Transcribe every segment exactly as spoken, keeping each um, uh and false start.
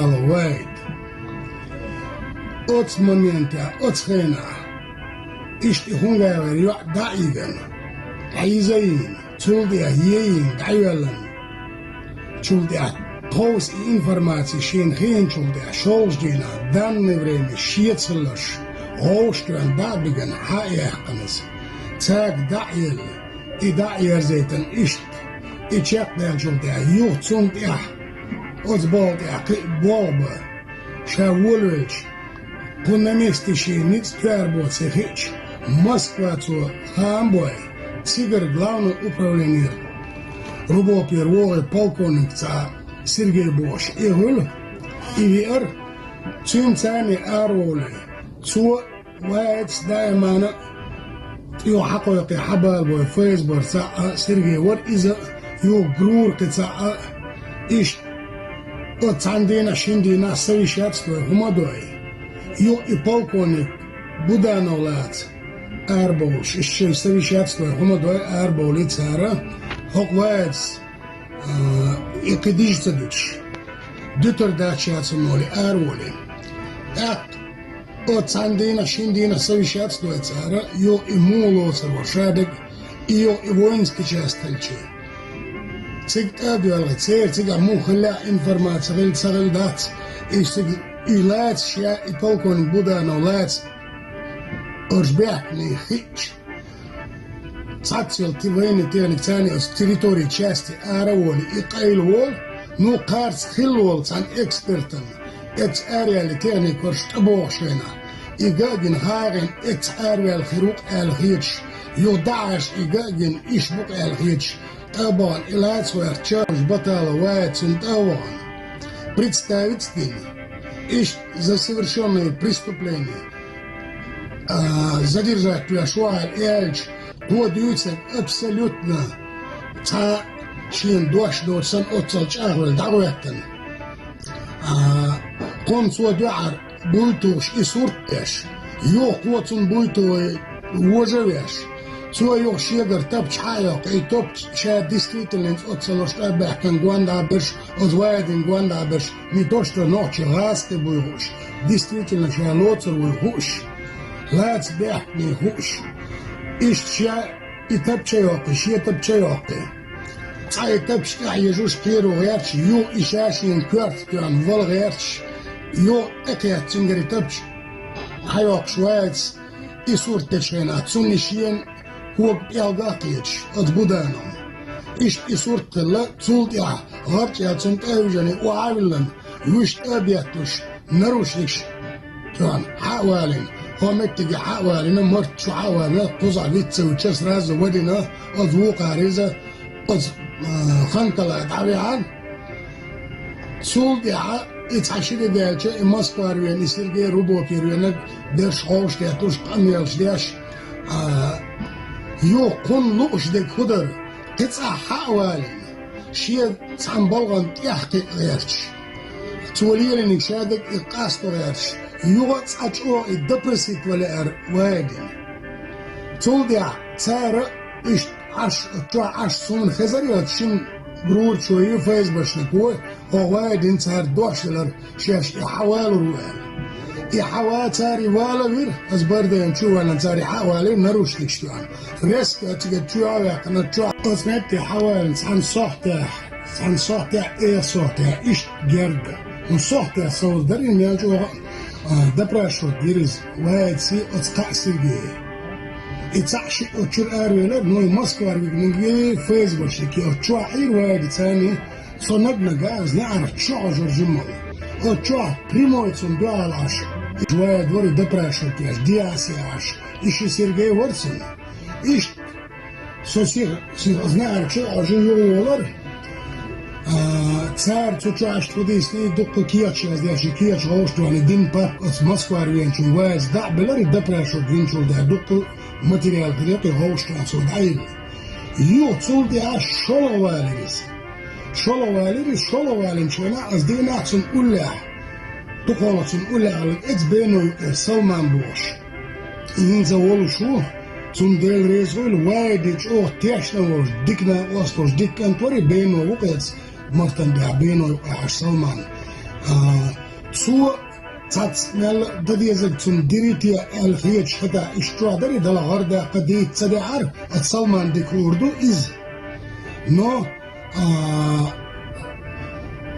Алла вайта. Оцу моментехь, оцу хенахь, иштта и хӀунгавер йоӀ дӀа а йигана, Ӏийза а йийна, цул тӀаьхьа е а йийна, дӀайоьллина. Чул тӀаьхьа тховса и информаци шена хиъначул тӀаьхьа, шолгӀачу дийнахь, данное время шеца хилларш, гӀовшкаран дӀа а бигана, хьа а яьккхина иза. Цаьрга дӀа а елла, и дӀа а ерзайтина иштта, и чекхдаьллачул тӀаьхьа, юха цунна тӀехь, оцу боху тӀехь кхин а болх бан, ша волавелча, кху на месте шен ницкъ тоьар бо ца хиъча, Москва цо хаам бой, цигара главный управление РУ-пера вогӀий полковник цхьа Сергей бохуш и хуьлу, и веара, цуьнан царний араволий, цо ваьца даимана а юха хьакхойкхий хьабалабой ФСБ-ра цхьаъ а, Сергей вара иза а, юха ГРУ-ра кхин цхьаъ а, иштта оцу цхьана дийнахь, шина дийнахь совещаться дой, хӀума дой. Юха и полковник Буданов лаца арабовлуш, иштта шайн совещаться дой, хӀума дой, арабовлий цара, хӀокху ваьца, а, и кхин дижа ца дуьтуш, дуьтур дац ша цунна олий, араволий. ТӀаккха оцу цхьана дийнахь, шина дийнахь совещаться дой цара, юха и муха лоцур вара ша дерг, и юха и воинский часть хилча. Цига тӀе а доьлхий, церан цигахь муха хиллехь информаци хилла ца хилла дац, и цига и лаьцна ша, и полковник Буданов лаьцна, оцу баьхкинехь хиъча, цхьацца йолу те-, военный техника царний оцу территории части ара а волий, и къайлаволу, ну, кхарца хилла волу цхьана экспертана, эцца араяьлла техникаш тӀебогӀуш хенахь, и ган а гина, хьагӀина эцца араваьлла хир ву-кх аьлла хеташ, юха дӀа а Ӏаш и ган а гина, иш бу-кх аьлла хеташ, тӀе а бахана, и лаьцна ваьхна Чаужа Баталов ваьлла цунна тӀе а вахана. Представиться дина. Иштта за совершённые преступления, а, задержать веш ву аьлла аьлча, кхо дуьйцург абсолютно цхьа шена дош доцу санна оццул чӀагӀвелла дӀахӀоьттина. А, кхунна цо дуьхьара буй тухуш и сурт а деш, юха кхо цунна буй тухий вожа а веш, цо юха шегара тапча хьа а йоккху, и тапча ша действительно оццул оцу тӀе а баьхкина гондӀа а берш, оцу вадина гондӀа а берш, не то что нохчий, гӀазкхи буй хууш, действительно ша лоцур вуй хууш, лаьцна баьхкинехь хууш. Иштта ша и тапча а йоккхий, шен тапча а йоккхий, цхьа и тапча тӀехь езаш кхеро гӀерташ, юха и ша шена коьрта тоьхна вала гӀерташ, юха тӀекхетта цуьнгара и тапча хьайоккхуш ваьлча, и сурт дечу хенахь цунна шена кога пӀелг а кхеташ, оцу Буданов. Иштта и сурт хилла, цул тӀаьхьа гӀарчӀ яьлла цунна тӀе а вижина, охьа а виллина, вуьшта а бетталуш, наручникаш тоьхна хьа а валийна, хӀокху меттиге хьа а валийна, марта чу хьа а валийна, кхузахь виц ца вичча, сразу вадийна, оцу вукхара иза, оцу, а, Ханкала дӀаваьхьна. Цул тӀаьхьа и цхьа ши де даьлча, и Москвара веана, и Сергей РУ-пера веанарг берш хьовш тетталуш, къамелаш деш, а, юха кхунна лууш дерг хӀун дара, кхин цӀахь хьа а валийна, шен цхьана балхана тӀехь кхиа гӀерташ, цо лелийнарг ша дерг и къасто гӀерташ, юха а цкъа чӀогӀа и допросить ван лаьара вадийна. Цул тӀаьхьа цара иштта Ӏаш, чохь Ӏаш суна хезара йоцу шина грурчо ю ФСБшник ву, хӀокху вадийна цара дош делара, шаьш и хьавалур ву аьлла. И хьава цара и вала а вира, аса бардайна чу а ваьллина, цара и хьа а валийра, наручникаш тоьхна. Резко цига чу а ваьккхина, чохь оцу метте хьавалийна цхьана сохьтехь, цхьана сохьтехь, эха сохьтехь, иштта герга. Ну, сохьтехь совца дара и мел чӀогӀа, а, допрашивать дира иза, ваьллаций оцу кхаа Сергея. И цхьаъ шиъ оцу чуьра аравелира, ну, и Москвара вигнарг ФСБшник, оцу чохь Ӏийра ваьлла царний, со наг-нага, аса неӀарх чохь жур жиммал. Оцу чохь прямой цунна дуьхьал Ӏаш, и ваьлла вара и допрашивать еш, дехьа а сехьаш, и ши Сергей вара цунна. Иштта со сиха, сиха, аса неӀарх чу а Ӏожий юхаволар. А, цара цу чохь иштта хӀун дийцинера, дуккха кехаташ яздеш, и кехаташ гӀовшахтоьхна, дин пак оцу Москвара веначун вайца дӀа а белар, и допрашивать винчул тӀаьхьа дуккха материал хилира, и гӀовшахтоьхна цо дӀаелла. Юха цул тӀаьхьа шолгӀа валийра иза. ШолгӀа валийра иза, шолгӀа валийначу хенахь аса дийнахь цунна уллехь, дукхахьолахь цунна уллехь хилларг эцца бено юкъера Салман бохуш. И хӀинца волуш ву, цунна Дела реза хуьлда, вади чӀогӀа тешна волуш, дика накъост волуш, дика кӀант вара и, бено ву-кх эцца, мартан тӀехь бено юкъахь Салман. А, Цо цхьацца мел дан дезарг цунна дирий те аьлла хеташ хӀета, иштта чохь дарий, дала гӀар даккха дийца ца даьхьара, аса Салман дика хуур ду иза. Но, а,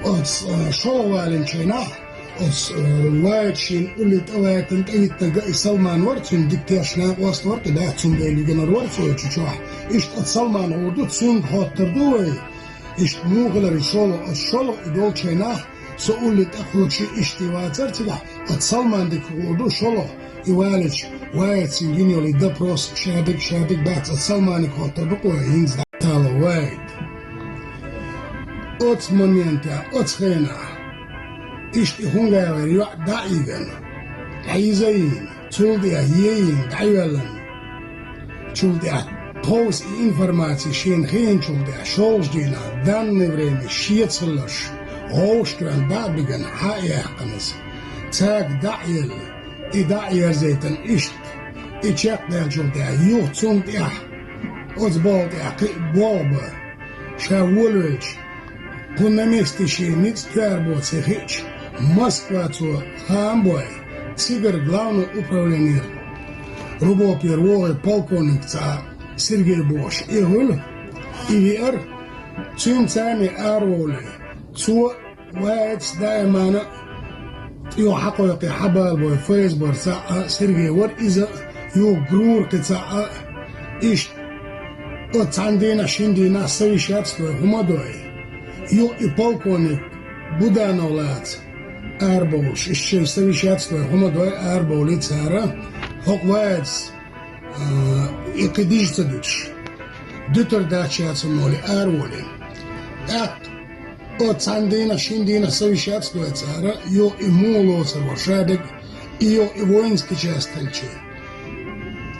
оцу, а, шолгӀа валинчу хенахь, оцу, а, Ваида шена улле тӀе лаьттина тӀе йиттинарг а и Салман вара, цуьнан дика тешна накъост вара, кхин дац цундела вигинарг вара цо чу чохь. Иштта оцу Салман гӀур ду, цуьнга хоттур ду вай. Иштта муха хилар и шолгӀа, оцу шолгӀа и долчу хенахь, со улле тӀе кхочуш иштта вацара цигахь, оцу Салман дика хуур ду шолгӀа и валича, Ваида шена йина йолу и допрос, шадерг, шадерг дац, оцу Салманиг хоттур ду-кх вай хӀинца дӀа. Тала Ваид. Оцу моментехь, оцу хенахь, иштта и хӀунгавер йоӀ дӀа а йигина, дӀайиза а йина, цул тӀаьхьа е а йина, дӀайоьллина. Чул тӀаьхьа тховса и информаци шена хиъначул тӀаьхьа, шолгӀачу дийнахь, данное время шеца хилларш, гӀовшкаран дӀа а бигина, хьа а яьккхина иза. Цаьрга дӀа а елла, и дӀа а ерзийтина иштта, и чекхдаьллачул тӀаьхьа, юха цунна тӀехь, оцу боху тӀехь кхин а боху бан, ша волавелча, кху на месте шен ницкъ тоьар боций хиъча, Москва цо хаам бой, цигара главный управление РУ-ПО-пера вогӀий полковник цхьа Сергей бохуш, и хуьлу, и веара, цуьнан царний араволий, цо Ваица даимана а, юха хьакхойкхий хьабалабой ФСБ-ра цхьаъ а, Сергей вара иза а, юха ГРУ-ра кхин цхьаъ а, иштта оцу цхьана дийнахь, шина дийнахь совещаться дой, хӀума дой. Юха и полковник Буданов лаца арабовлуш, иштта шайн совещаться дой, хӀума дой, арабовлий цара, хӀокху Ваицас, а, и кхин дижа ца дуьтуш, дуьтур дац ша цунна олий, араволий. ТӀаккха оцу цхьана дийнахь, шина дийнахь совещаться дой цара, юха и муха лоцур вара шадерг, и юха и воинский часть хилча.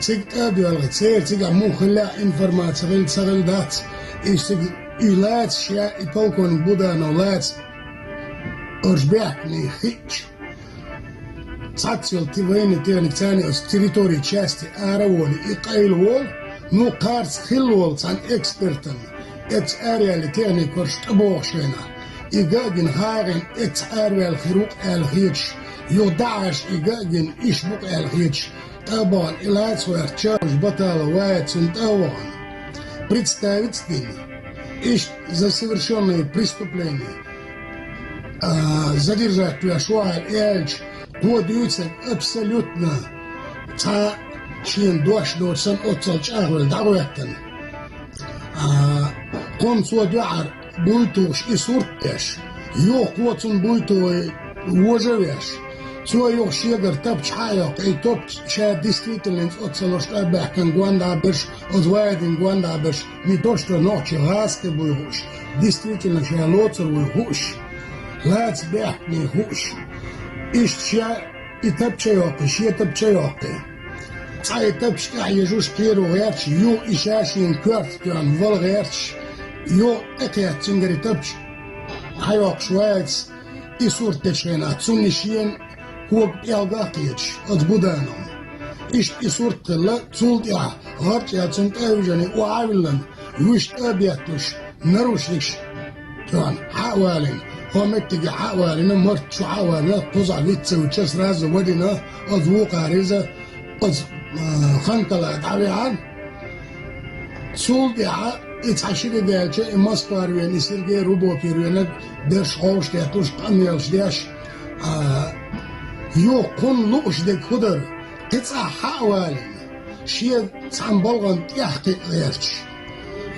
Цига тӀе а доьлхий, церан цигахь муха хиллехь информаци хилла ца хилла дац, и цига и лаца ша, и полковник Буданов лаца, оцу баьхкинехь хиъча, цхьацца йолу ти-, военный техника царна оцу территории части ара а волий, и къайла волу, ну, кхарца хилла волу цхьана экспертана, эцца араяьлла техникаш тӀебогӀуш хенахь, и ган а гина, хьагӀина эцца араваьлла хир ву-кх аьлла хеташ, юха дӀа а Ӏаш и ган а гина, иштта бу-кх аьлла хеташ, тӀе а бахана, и лаца гӀерташ, Баталов Ваица цунна тӀе а вахана, представиться дина. Иштта за совершённые преступления, а, задержать веш ву аьлла аьлча, кхо дуьйцург абсолютно цхьа шена дош доцу санна оццул чӀагӀвелла дӀахӀоьттина. А, кхунна цо дуьхьара буй тухуш и сурт деш, юха кхо цунна буй тухий вожа а веш. Цо юха шегара тапча хьа а йоккху, и тапча ша действительно оццул тӀе а баьхкина гонда а берш, оцу Ваидин гонда а берш, не то что нохчий, гӀазкхи буй хууш, действительно ша лоцур вуй хууш, лаца баьхкинехь хууш. Иштта ша и тапча а йоккхий, шен тапча а йоккхий. Цхьа и тапча тӀехь ежуш кхеро гӀерташ, юха и ша шена коьрта тоьхна вала гӀерташ, юха тӀекхетта цуьнгара и тапча хьайоккхуш Ваицас, и сурт дечу хенахь, цунна и шена кога пӀелгах а кхеташ, оцу Буданов. Иштта и сурт хилла, цул тӀаьхьа гӀарчӀ яьлла цунна тӀе а вижина, охьа а виллина, вуьшта тӀе а бетталуш, наручникаш тоьхна хьа а валийна, хӀокху меттиге хьа а валийна, марта чу хьа а валийна, кхузахь виц ца вича, сразу вадийна, оцу вукхара иза, оцу, а, Ханкала дӀаваьхьна. Цул тӀаьхьа и цхьа ши де даьлча, и Москвара веана, и Сергей РУ-ПО-пера веанарг, берш хьовш а детталуш, къамелаш деш, а, юха кхунна лууш дерг хӀун дара, кхин цӀахь хьа а валийна, шен цхьана балгӀанна тӀехь кхиа гӀерташ.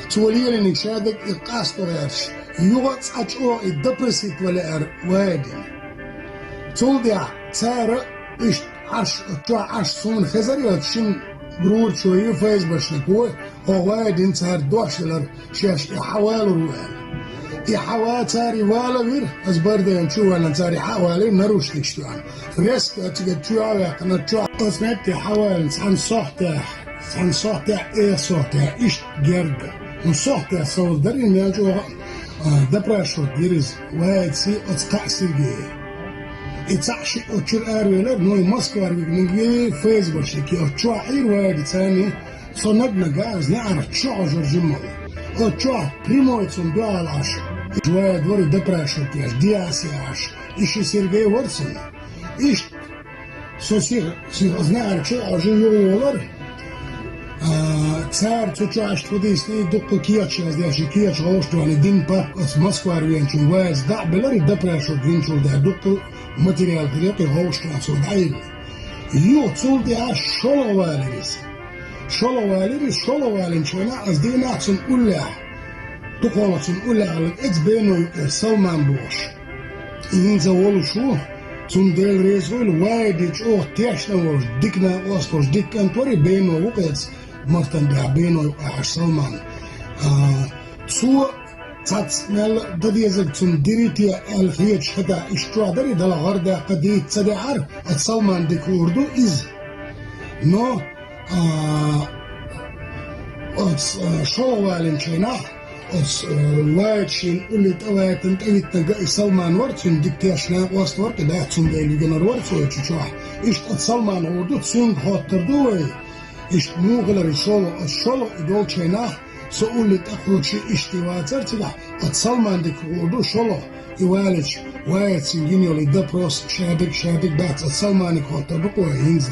Цо лелийнарг шадерг и къасто гӀерташ, юха а цкъа чӀогӀа и допросить ван лаьара Ваидина. Цул тӀаьхьа цара иштта Ӏаш, оцу чохь Ӏаш суна хезара, оцу шина ГРУ-рчо ю, ФСБшнико, хӀокху Ваидина цара дош делара, шаьш и хьавалур ву аьлла. И хьава-, цара и вала а вира, аса барден чу а ваьлла, цара и хьа а валийра, наручникаш тоьхна. Резко цига чу а ваьккхина, чохь оцу метте хьавалийна цхьана сохьтехь, цхьана сохьтехь, эха сохьтехь, иштта герга. Ну, сохьтехь совла дара и мел чӀогӀа, а, допрашивать дира иза Ваиций оцу кхаа Сергей. И цхьаъ шиъ оцу чуьра аравелира, ну, и Москвара вигнарг ФСБшник, оцу чохь Ӏийра Ваида царний, со наг-нага, иза неӀарх чохь жур жимма. Оцу чохь прямой цунна дуьхьал Ӏаш, Вай дворе допрашивать еш, диас яш, и ши Сергей варсана. Иштта со сиха, сиха знаар чу а жи югъу волар. А, цар цу чу аш фу дийсни, дуккха кеча яздеш, и кеча гӀовшт вани дин пак, ас Москвар венчун вайз дӀа а белар, и допрашивать винчул да, дуккха материал хиле, и гӀовшт ван со дӀайилла. Ю, цул тӀе аш шолгӀа валирис. ШолгӀа валирис, шолгӀа валинчу вайна, ас дийнахь цун уллехь. Тукхола цун уллехь лаг эца бено юкъе Салман бохуш. И хӀинца волуш ву, цунна Дела реза хуьйла, вай де чӀогӀа тешна волуш, дика накъост волуш, дика кӀант вари бено ву кхеца, мартан бехьа бено юкъахь Салман. А, цо цац мел дан дезарг цунна дирий те аьлла хеташ хета, иштта чохь дарий дала гӀар даьккха дийца ца деӀар, а Салман дика хуур ду иза. Но, а, оц, а, шолгӀа валинчу хенахь, оц, а, вайта шен улле тӀе вайтан тӀе витина га и Салман вара, цуьнан дика тешна накъост вара, кхидӀа цунна Дела вигинар вара цо чу чохь. Иштта оц Салман гӀур ду, цуьнга хоттар ду вай. Иштта муха хилар и шолгӀа, оц шолгӀа и долчу хенахь, со улле тӀе кхочу иштта и вацара цигахь, оц Салман дика гӀур ду шолгӀа и валича, вайца гина йолу и допрос, шадерг, шадерг дац, оц Салманиг хоттар ду кхо хӀинца.